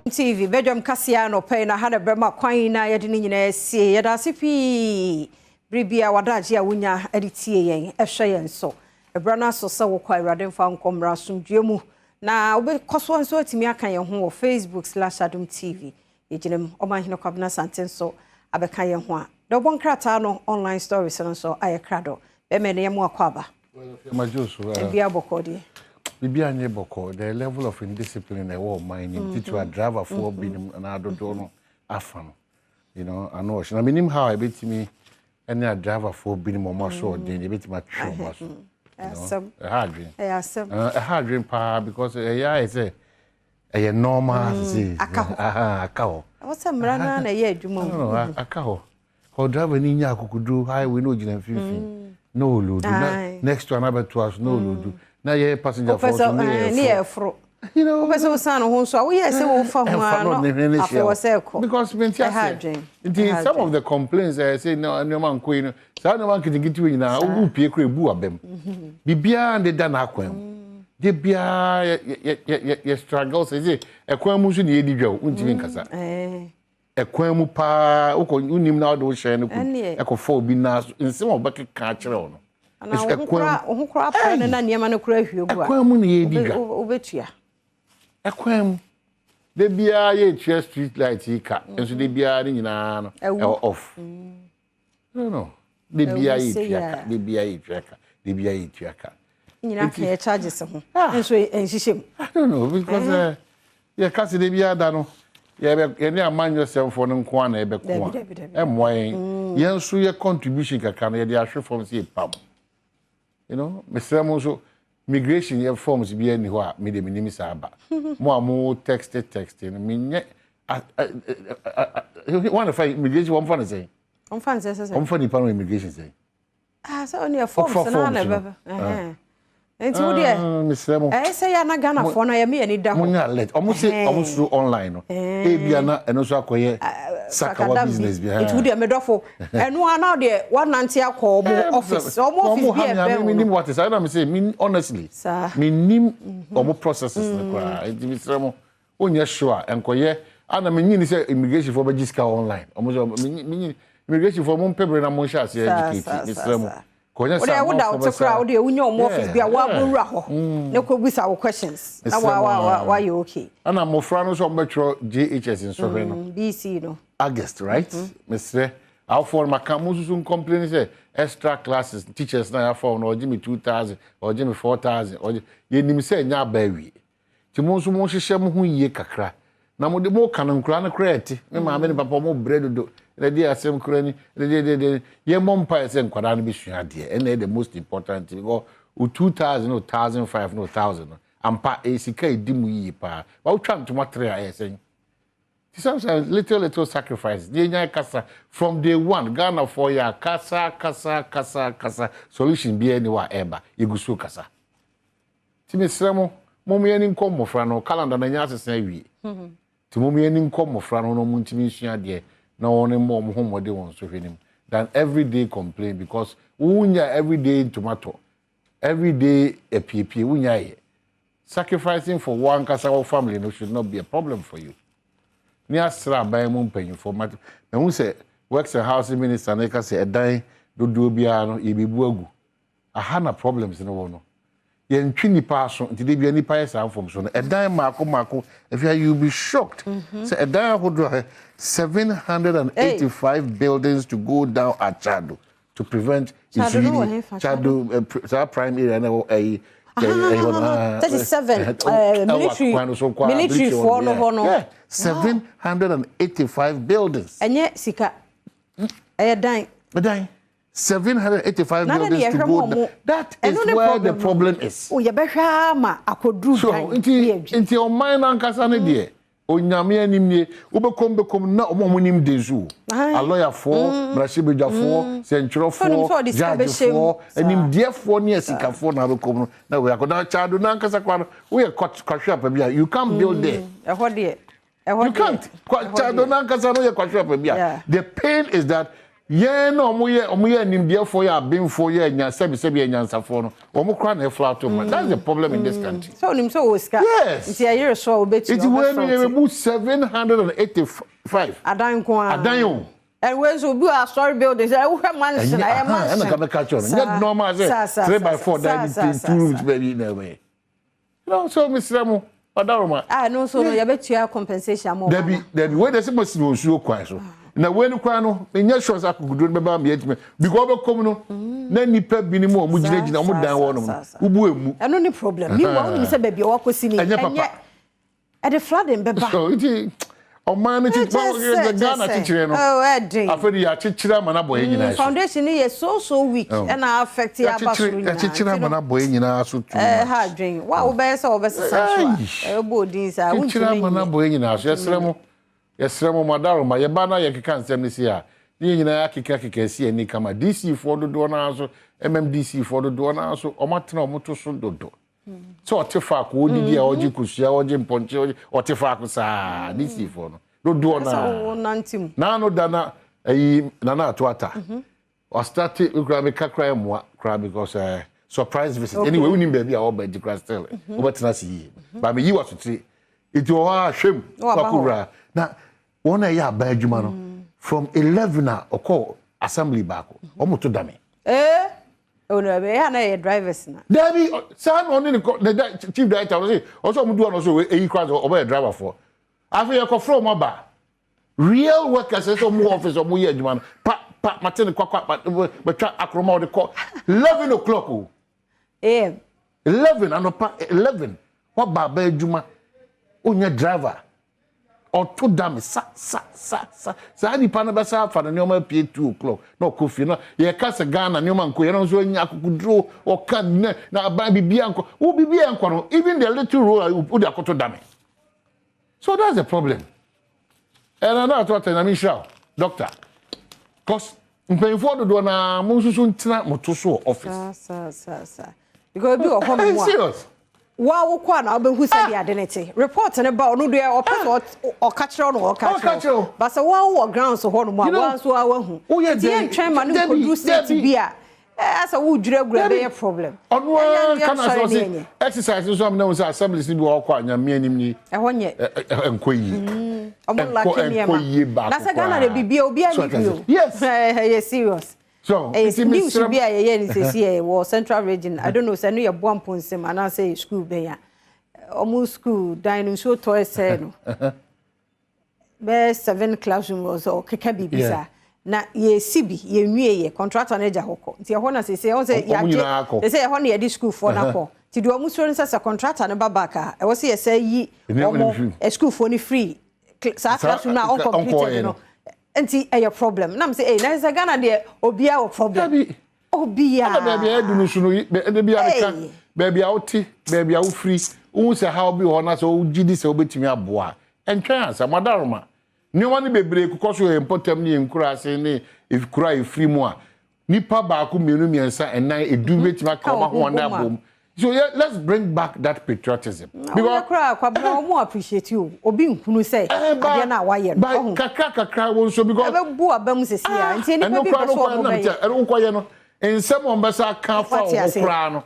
TV badwam kaseɛ anɔpa yi na ha na bɛma kwan na yɛde ne nyinaa sie. Yɛda ase pii bere a wadagye a wonya de tie yɛn, ɛhwɛ yɛn so. Ɛberɛ no aso sɛ wokɔ Awurade mfa nkɔ mmara asomdwoe mu, na wobɛkɔ so nso atumi aka yɛn ho wɔ Facebook/Adom TV. Yɛgyina mu Ɔmanhene Kwabena Sante nso abɛka yɛn ho a dɛ ɔbɔ nkrataa no online stories no nso ayɛ krado. Bɛmɛ ne yɛmo akɔ aba. Ebia bɔkɔ deɛ. Biribi anyɛ bɔkɔ. The level of indiscipline ɛwɔ ɔman nim, titiri a driverfoɔ binom anaa dodoɔ no afa no ano ɔhyɛ na menim how a ebɛtumi ɛne a driverfoɔ binom ɔmo aso ɔden ebɛtumi atwe ɔmo aso. Ɛha adwene. Ɛyɛ asɛm. Ɛha adwene paa because ɛyɛ ayɛ sɛ ɛyɛ normal sɛ aka hɔ. Aka hɔ. Ɛwɔ sɛ mmara no na ɛyɛ adwuma mu. Aka hɔ hɔ, driver ni nya akokoduro highway na ogyina mfimfini na ɔload, na next one abɛtoa so na ɔload, na yɛ passenger foɔ so ne yɛ foro. Wopɛ sɛ wosan ne ho nso a, woyɛ sɛ wofa ho a no afei wɔ sɛ ɛkɔ. Because menti ase nti some of the complaints ɛyɛ sɛ nneɛma nkɔ yi no, saa nneɛma nketenkete wɔ nyinaa wowu pie kora ebu abɛm, biribiara de da n'akwan mu de biara yɛ yɛ yɛ struggle sɛ ɛkwan mu nso na yɛdi dwa o, wontumi nkasa ɛkwan mu paa. Wokɔ wonim na wode wo hyɛn no kɔ ɛkɔfa obi naa so, nsɛm a wɔbɛkeka akyerɛ wo no. Ɛkwan mu ho kora pɛ no na nneɛma no kora ahwie gu a. Ɛkwan mu na yɛdi dwa. Wobɛtua. Ɛkwan mu de biara yɛtua street light yi ka nso, de biara ne nyinaa no ɛwɔ off. No, de biara yɛtua ka, de biara yɛtua ka, de biara yɛtua ka. Nyinaa ka yɛ charges ho nso ɛnhyehyɛ mu. I don't know because yɛka sɛ de biara da no yɛne amanyɔsɛmfoɔ no nko a na yɛbɛko a ɛmmoa yɛn. Yɛn nso yɛ contribution kakra no yɛde ahwe fam sɛ yɛpam. Mesrɛ mo nso, migration yɛ forms bi ani hɔ a mede menim saa aba mo a mo text text no menyɛ wɔn fa immigration, wɔn fa no sɛn? Wɔn fa no sɛ sɛ Wɔn fa nipa no immigration sɛn? Ah, sɛ ɔne yɛ forms na na ɛbɛba nti wo deɛ Mesrɛ mo. Ɛyɛ sɛ yɛ ana Ghanafoɔ no yɛme yɛni da hɔ. Mo nyɛ alert. Ɔmo se ɔmo soro online no, ebia na ɛno nso akɔyɛ sakawa business bi. Nti wo deɛ, medɔfo, ɛno ana deɛ wanante akɔ ɔmo office, ɔmo office bi ɛbɛn. Mi nim what is ɛna mi sɛ mi honestly mi nim ɔmo processes no koraa, nti mesrɛ mo, wonyɛ sure a nkɔyɛ ana mi nyi ni sɛ immigration foɔ bɛgye sika online. Ɔmo sɛ mi nyi immigration foɔ mo mpɛ bere na mo nhyɛ aseɛ educate. Mesrɛ mo, kɔnyɛ saa. Wode woda wote koraa, wode wonya ɔmo office bi a woabɔwura hɔ ne kɔbisa wo questions na wa wa wa wayɛ okay. Ɛna mmɔfra no nso a wɔbɛtwerɛ JHS nsɔhwɛ no BECE no. August, right? Mesrɛ awofoɔ no, maka mo nso so complain sɛ extra classes teachers na yɛafa wɔn no, ɔgye me 2,000, ɔgye me 4,000, ɔgye. Yɛnim sɛ ɛnyɛ aba awie, nti mo nso monhyehyɛ mo ho yie kakra na mo de mo ka no nkura no koraa ɛte me maame ne papa mo brɛ dodo ɛna de asɛm koraa ni ɛna de de de yɛmmɔ mpaeɛ sɛ nkwadaa no bɛsua adeɛ. Ɛna ɛyɛ the most important thing because o 2,000 o 1,500 no o 1,000 no ampa ɛyɛ sika edi mu yie paa ba wotwa ntoma tere a ɛyɛ sɛn. Sometimes little little sacrifice deɛ nya kasa from day one. Ghana foɔ yɛ kasa kasa kasa kasa, solution biara ni hɔ a ɛɛba, yɛgu so kasa. Tí mesrɛ mo, mo mo yɛni nkɔ mmɔfra no calendar na nya asesa awie, tí mo mo yɛni nkɔ mmɔfra no na mo ntumi nsua adeɛ na wɔn mmɔ wɔn ho mmɔden wɔn so hwɛ nim than everyday complain, because wonya everyday tomato, everyday apiepie, wonya yɛ sacrificing for one kasa wɔ family no should not be a problem for you. Ní asra aban mu mpanyinfoɔ mate na ho sɛ Works and Housing Minister ne ka sɛ ɛdan dodoɔ biara no yɛbɛbu agu aha na problems no wɔ no, yɛntwi nipa aso nti de bia nipa yɛ saa mfom so no, ɛdan mmaako mmaako afia, you be shocked sɛ ɛdan ahodoɔ a 785 buildings to go down at Chado to prevent Chado no wɔ nsuyiri. hefa? Chado saa prime area na ɛwɔ ɛyi. 37, military foɔ no hɔ no. Yeah, 785 buildings. Ɛnyɛ sika, ɛyɛ dan. Dan 785 buildings to go down. That is where the problem is. O yɛbɛhwɛ ama akɔduru So dan. nti nti ɔman n'ankasa ne deɛ Onyame anim nie, wobɛkɔm bɛkɔm na ɔmo a ɔmo nim de nso o, alɔyafoɔ, mmarahyɛbadwafoɔ, sɛntwerɛfoɔ, Sɛ ɔde sika bɛhyɛ mu. judgefoɔ, animdeɛfoɔ ne asikafoɔ na abɛkɔm no na wɔyɛ akɔda Kyado n'ankasa koraa no, woyɛ kwahwe apa bi a, you can't build there. Ɛhɔ deɛ, ɛhɔ You can't. Kyado n'ankasa no yɛ kwahwe apa bi a, the pain is that Yɛn na ɔmo yɛ animdeɛfoɔ, yɛ abenfoɔ, yɛ anya sɛbisɛbi anyansafoɔ no, ɔmo kora na ɛfla to ma. That's the problem in this country. Sɛ onim sɛ ɔwɔ sika. Nti ɛyere so a wobɛtua. Nti wei no, yɛbɛbu 785 adan nko ara. Adan o. Ɛwɔ nso obi wɔ asɔre building sɛ ɛwohwɛ mansion, ɛyɛ mansion. Ɛna ka mɛka kyerɛ no, nyɛ normal sɛ 3 by 4 dan ne two rooms baabi na ɛbɛyɛ no. So mesrɛ mo, ɔdaroma. Ah, no, so no yɛbɛtua compensation ama. Dabi, dabi, wei de sɛ mo si wɔ nsuo kwan so na wei no kwan no, menyɛ sure sɛ akokoduro no bɛba ama yɛatumi, because ɔbɛkɔm no na nipa binom a ɔmo gyinagyina ɔmo dan hɔ nom no, wobu emu. Ɛno ne problem. Meanwhile, wonim sɛ baabi a wakɔsi ni ɛnyɛ papa. Ɛde flooding bɛba. So nti ɔman no kyi Ghana kyekyere no, afei de yɛakyekyere ama no abɔ yɛn nyinaa so. Foundation ni yɛ so so weak, ɛna affect yɛ aba soro nyinaa. Yɛakyekyere ama no abɔ yɛn nyinaa so too much. Ɛha adwen wa a wobɛyɛ sɛ wɔbɛsesa so a ɛbɔ odin saa. Kyekyere ama no abɔ yɛn nyinaa so. Yɛsrɛ mo, yɛsrɛ mo, madaroma, yɛba na yɛkeka nsɛm no si a, ne yɛn nyinaa akeka keka asi ani kama. DC foɔ dodoɔ no ara so, MMDC foɔ dodoɔ no ara so, ɔmo atena ɔmo to so dodo sɛ ɔte faako odidi a, ɔgye kosua, ɔgye mpɔnkye, ɔgye, ɔte faako saa. DC foɔ no dodoɔ no ara naano da na ayi Nana Ato Ata ɔstart kura mi kakra mmoa kura because surprise visit. Anyway, wonim baabi a ɔba nti kura still wobɛtena ase yie ba meyi wa sotire nti wɔ hɔ a hwɛm wakɔwura na wɔn a ɛyɛ aban adwuma no from 11 a ɔkɔ assembly baako, wɔn to dame. Ee, onu ebe ya na yɛ drivers na. Dabi, saa na ɔne ne kɔ ne chief director ɔsɛ ɔmo du hɔ na ɔsɛ eyi kura sɛ ɔbɛyɛ driver foɔ. Afei yɛkɔfrɛ ɔmo aba, real workers ɛsɛ ɔmo wɔ office, ɔmo yɛ adwuma no pa pa mate ne kwakwa bɛtwa akoroma ɔde kɔ 11 o'clock o. Am. 11 anɔpa, 11 waba aba adwuma, onyɛ driver, ɔto dame sa sa sa sa saa. Nipa no bɛsa afa ne nneɛma apue 2 o'clock na ɔkɔ fie. Na yɛka sɛ Ghana nneɛma nkɔ yɛn nso anya akokoduro ɔka ne na aban biribi ankɔ wo biribi ankɔ no, even the little role a wode akɔto dame. So that's the problem. Ɛna na ato ata. Nyame nhyira wo, doctor, cause mpanyinfoɔ dodoɔ naa, mo nso so ntena mo to so wɔ office. Saa saa saa saa, because ebi wɔ hɔ nom a serious. Wa wokɔ a na wobɛhu sɛ deɛ ade ne te, report ne ba, ɔno deɛ ɔpɛ sɛ ɔka kyerɛ no, ɔka kyerɛ wo, but sɛ woa wɔ grounds hɔ nom a, woa nso a wahu nti yɛntwɛn ma no nkɔduru state bi a ɛɛ sɛ wodwiragwira bɛyɛ problem. Ɔno ara ka na sɛ ɔse exercise nso amena wo sɛ assemblies ni bi wɔ hɔ kɔ a, Nyame anim ni. Ɛhɔ nyɛ. Ɛnkɔ yie. Ɔmo lack nneɛma. Ɛnkɔ yie baako. Na sɛ Ghana de bibia obiara ni bi o. Ɛyɛ serious. So ɛyɛ news bi a yɛyɛ ne sɛsi yɛ wɔ Central Region. I don't know sɛ no yɛ boa mponsɛm anaasɛ yɛ school bɛn a ɔmo school dan no nsuo tɔ ɛsɛɛ no bɛyɛ seven classroom wɔ sɛ ɔkeka biribi saa na yɛsi bi yɛnwie yɛ contractor no agya hɔ kɔ, nti ɛhɔ na sɛsɛ ɛhɔ sɛ yɛagye sɛsɛ ɛhɔ na yɛde schoolfoɔ no akɔ, nti deɛ ɔmo suro no sɛ contractor no ba back a, ɛwɔ sɛ yɛsɛ yi ɔmo schoolfoɔ no firi saa classroom no a uncompleted no, nti ɛyɛ problem. Nam sɛ ɛy na sɛ Ghana deɛ, obiara wɔ problem, obiara. Ɛna baabi a yɛdu no so no, ɛna bi a meka baabi a wote, baabi a wofiri, wohu sɛ haw bi wɔ hɔ na sɛ wogye di sɛ wobɛtumi aboa, ɛntwɛn ansa. Madaroma, nneɛma no bebree kokɔ so yɛ mpɔtam ne yɛn nkura ase ne kura a ɛfiri mu a, nipa baako, mmienu, mmiɛnsa, ɛnan, 10 bɛtumi aka wɔn ahoɔden abom. So yeah, let's bring back that patriotism. Because kura kwabena wɔn appreciate you, obi nhunu sɛ adeɛ na wayɛ no. By kakra kakra wɔn nso because. Ɛbɛ bu aba mu sisi a nti nipa bi pɛ so wɔn bɛyɛ. Ɛno nkɔyɛ no nsɛm wɔn bɛsa aka afa wɔn koraa no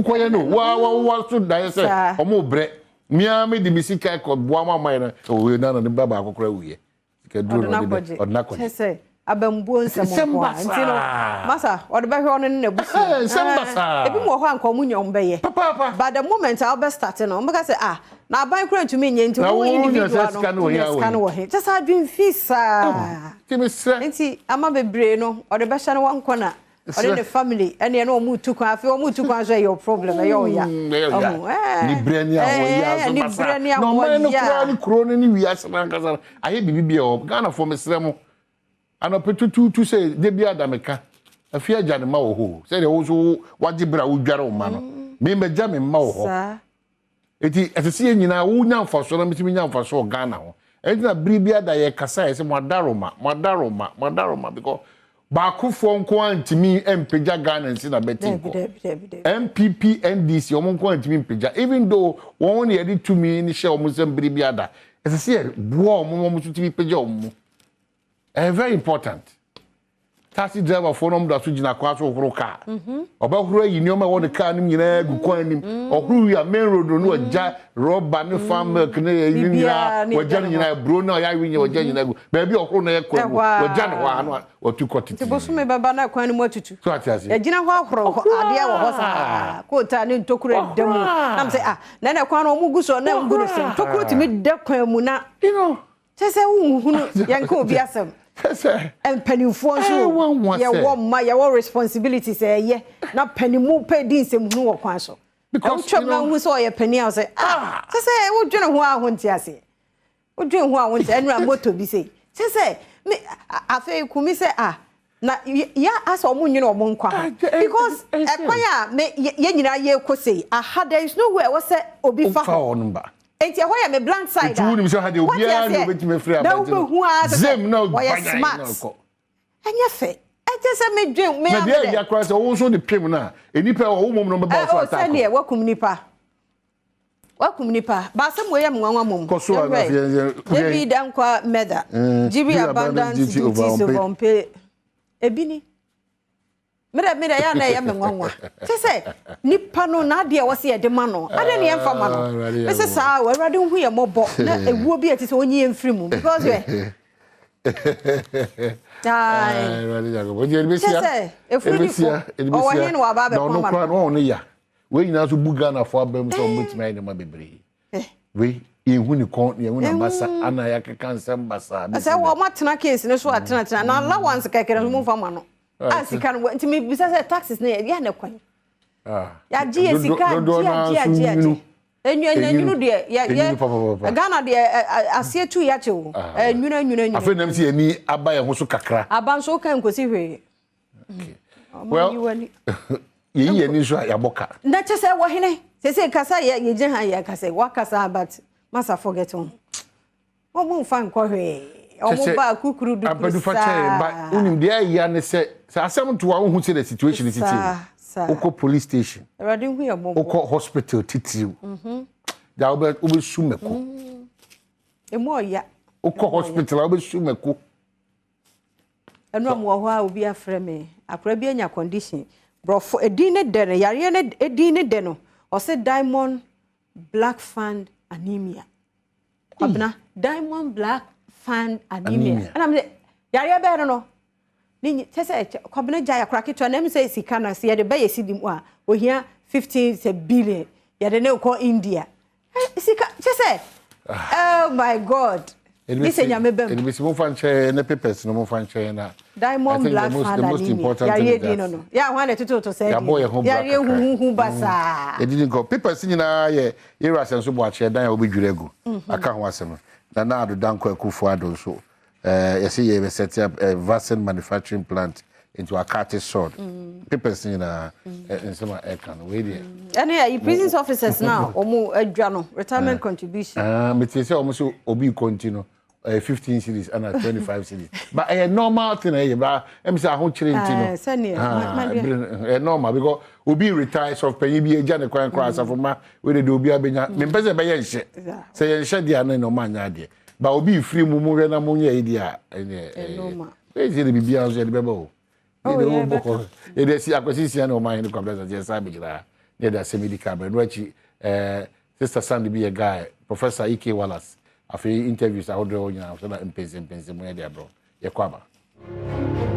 nkɔyɛ no wa wa wa so dan sɛ wɔn brɛ mmea mi de mi sika kɔ boa ma ɔman yɛ no oye nana ne ba baako koraa wuyɛ sika duro na ɔde bɛ ɔde n'akɔgye. Abambuo nsɛm nko a nti no masa ɔde bɛhwɛ ɔno ne n'abusua. Nsɛm basaa. Ebi mu wɔ hɔ a nka ɔmo nya ɔmo bɛyɛ. Papaapa. But the moment a wobɛ start no, ɔmo bɛka sɛ, ah, na aban kura ntumi nyɛ, nti wo individual no nya sika no wɔ he? Kyɛ sɛ adwene fi saa. Nti ama bebree no ɔde bɛhyɛ no wankɔ na ɔne ne family ɛne ɛne ɔmo tu kwan. Afei ɔmo tu kwan so, ɛyɛ problem, ɛyɛ ɔya. Ɔya ne brɛ ne ahoɔya so basa na ɔman no koraa ne kuro no ne wiase no ankasa ayɛ biribi bi a ɛwɔ Ghanafoɔ. Mesrɛ mo, anɔpɛ tutuutu sɛ de bi adameka afei agya ne ma wɔ hɔ sɛdeɛ wo nso wagye berɛ a wodware wo ma no, memɛgya me mma wɔ hɔ. Eti ɛsɛ sɛ yɛn nyinaa wonya mfasoɔ na metumi nya mfasoɔ wɔ Ghana ho. Ɛnti na bere bi ada yɛkasa yɛ sɛ mo adaroma, mo adaroma, mo adaroma, because baakofoɔ nko ara ntumi mpagya Ghana nsi na bɛti nkɔ. NPP, NDC, wɔn nko ara ntumi mpagya, even though wɔn na yɛde tumi ne hyɛ wɔn nsam bere bi ada. Ɛsɛ sɛ yɛboa wɔn, wɔn nso tumi pagya wɔn mu. Ɛyɛ very important. Taxi driver foɔ no ɔmo da so gyina kwan so horo kaa. Ɔbɛhoro ayi nneɛma a ɛwɔ ne kaa no mu nyinaa gu kwan anim. Ɔhoro wie a main road no na wagya rɔba ne fan milk ne ɛyi Biribiara nyinaa ne wagya ɛgya no no hɔ. nyinaa aburo no a ɔyɛ awe nyinaa wagya nyinaa gu. Baabi a ɔhoro no yɛ kwan mu Ɛhɔ ara. wagya no hɔ ara na watu kɔ Nti titi. bosome bɛba na kwan no mu atutu. So ate aseɛ? Yɛgyina hɔ ahoro hɔ adeɛ wɔ hɔ saa. Kootaa ne ntokuro da mu. Ɔhoro Na sɛ ah na na kwan no ɔmo gu so na ɔmo gu no so. Ɔhoro. Ntokuro tumi da kwan mu na You know. kyɛ sɛ wonhunu yɛnka obi asɛm. Kyɛ sɛ Mpanimfoɔ nso wanwa sɛ. yɛwɔ mma yɛwɔ responsibility sɛ ɛyɛ na panimu pɛ di nsɛmhunu wɔ kwan so. Because, Wotwam you na know- wohu sɛ ɔyɛ panin a sɛ ah kyɛ sɛ wodwene ho a ho nte aseɛ. Wodwene ho a ho nte ɛnura moto bi sei. Kyɛ sɛ me afei kumi sɛ ah na yɛ asɛ ɔmo nwene ɔmo nkwa ho. Ah, Because ɛkwan a me yɛ nyinaa yɛkɔ sei aha there is no way ɛwɔ sɛ obi fa Wofa hɔ. hɔ no ba. Nti ɛhɔ yɛ me blank side Nti wonim sɛ ha deɛ Wate obiara ne aseɛ? obɛtumi afiri Na abɛnten no. wobɛhu ara sɛ Zem na ɔyɛ ɔgbanyan na smart. ɔkɔ. Ɛnyɛ fɛ. Ɛkyɛ sɛ medwen me Na deɛ ame ɛyɛ koraa sɛ wo nso de pem no a nnipa a wɔwɔ mom no bɛba wo so dɛ. attack. Sɛdeɛ wakum nipa. Wakum nipa. Baasɛm wei yɛ me nwanwa mom. Kɔ so a na afei David Dankwa Meda. GB G abandons duty over duties unpaid. over unpaid. Ebi ni. Mede yɛ na ɛyɛ me nwanwa. Kyɛ sɛ nipa no n'adeɛ a wɔsi yɛde ma no. Adeɛ ne yɛmfa ma no. Ah, Awurade yɛ Mese mmɔbɔ. saa o Awurade hu yɛ mmɔbɔ na ewuo bi a ɛte sɛ onyi yɛn mfiri mu because yɛ. Aye. Awurade Nyankopɔn. Nti yɛde bɛsia. Kyɛ sɛ, efunu Yɛde ni bɛsia, fo. yɛde Ɔwɔ bɛsia. he na waba Na abɛko ɔno ama koraa no? no ɔno ne ya. Wei nyinaa nso bu Ghanafoɔ aba mu sɛ ɔmo bɛtumi ayɛ nneɛma bebree. Wei yɛnhu ne kɔn, yɛnhu n'abasa, ana yɛakeka nsɛm basaa. Sɛ wɔn atena case ne so atenatena na allowance kɛkɛ no mo nfa ma no. A sika no nti mi bisa sɛ taxes ne yɛ ne kwan. Ah. Yagye yɛ sika Dodoɔ agye naa agye nso agye agye. nwunu. Enyu enyu deɛ yɛ Enwunu yɛ papapapa. Ghana deɛ aseɛ tu yɛ akyɛ o. Enwunu enwunu enwunu. Afei nam sɛ yɛni aba yɛn ho so kakra. Aba nso kan nkosi hwee. Ɔmo Well, yi w'ani. yɛyi yɛn ani nso a yɛabɔ ka. Na kyɛ sɛ wɔ hene sese kasa yɛ yɛgyina ha yɛ kasa wakasa but masa forget ho. Wɔn mfa nkɔ hwee. Ɔmo ba kukuru dukuru Ampadu fa kyɛ ba wonim deɛ ɛyɛ ne sɛ sɛ asɛm to a wohu sɛ the situation is Saa, saa. wokɔ police station Awurade hu yɛ mmɔbɔ. wokɔ hospital titiriw gya wobɛ wobɛsu mako. Emu ɔya. Wokɔ hospital a wobɛsu mako. Ɛnu a mo wɔ hɔ a obi afrɛ me akora bi anya condition borɔfo edin ne dɛ no yareɛ ne edin ne dɛ no ɔsɛ diamond black fund anemia. Kwabena diamond black fund anemia. Anemia. Ɛna mi sɛ yareɛ bɛyɛ no ne kyɛ sɛ Kwabena gya akora ketewa na ɛmu sɛ sika na sɛ yɛde bɛyɛ si di mu a ohia 15 sɛ billion yɛde ne kɔ India. Sika kyɛ sɛ oh my God. Ne sɛ Nyame bɛm. Ɛde bɛsi momfa nkyɛn ne papers no momfa nkyɛn na Diamond I think black the fund most anemia. important thing Yareɛ is di that no no. Yɛ ahwan na ɛtototo sɛ yɛabɔ yɛn ho bra Yareɛ kakra. huhuhu basaa. Yɛdidi nkɔ papers nyinaa yɛ yɛwura asɛm so boakye dan a wobɛdwiri agu aka ho asɛm na na Addo Dankwa Akufo Addo nso yɛsɛ yɛbɛ set up a vaccine manufacturing plant into akate sword. Papers nyinaa nsɛm a ɛka no wei deɛ. Ɛne ayi prisons officers na wɔn adwa no retirement contribution. Ah, mete sɛ ɔmo sɛ obi kɔ nti no 15 cedis ɛna 25 cedis but ɛyɛ normal thing ɛyɛ ba ɛmi sɛ ahokyere nti no. Sɛneɛ, Ah, ma ɛyɛ normal because obi retire sɔfo panyin bi egya ne kwan kora asafo ma wei de obi abenya mempɛ sɛ ɛbɛyɛ nhyɛ sɛ yɛn nhyɛ deɛ ano na ɔmo anya adeɛ ba obi firi mu mu hwɛ na mo nyɛ yi deɛ a ɛnyɛ Ɛyɛ normal. ɛyɛ sɛ de biribiara nso yɛde bɛbɛ o. Oh, Yɛde yeah, wo bɔ hɔ yɛde asi akwasi sia na ɔmo ahene kwabena sɛ yɛsa abɛgyina ha na yɛde asɛm edi ka abɛn no akyi sister Sandy bi yɛ guy Professor Ike Wallace afei interviews ahodoɔ nyinaa sɛ na mpɛnsɛmpɛnsɛm mu yɛde abrɛ yɛkɔ aba.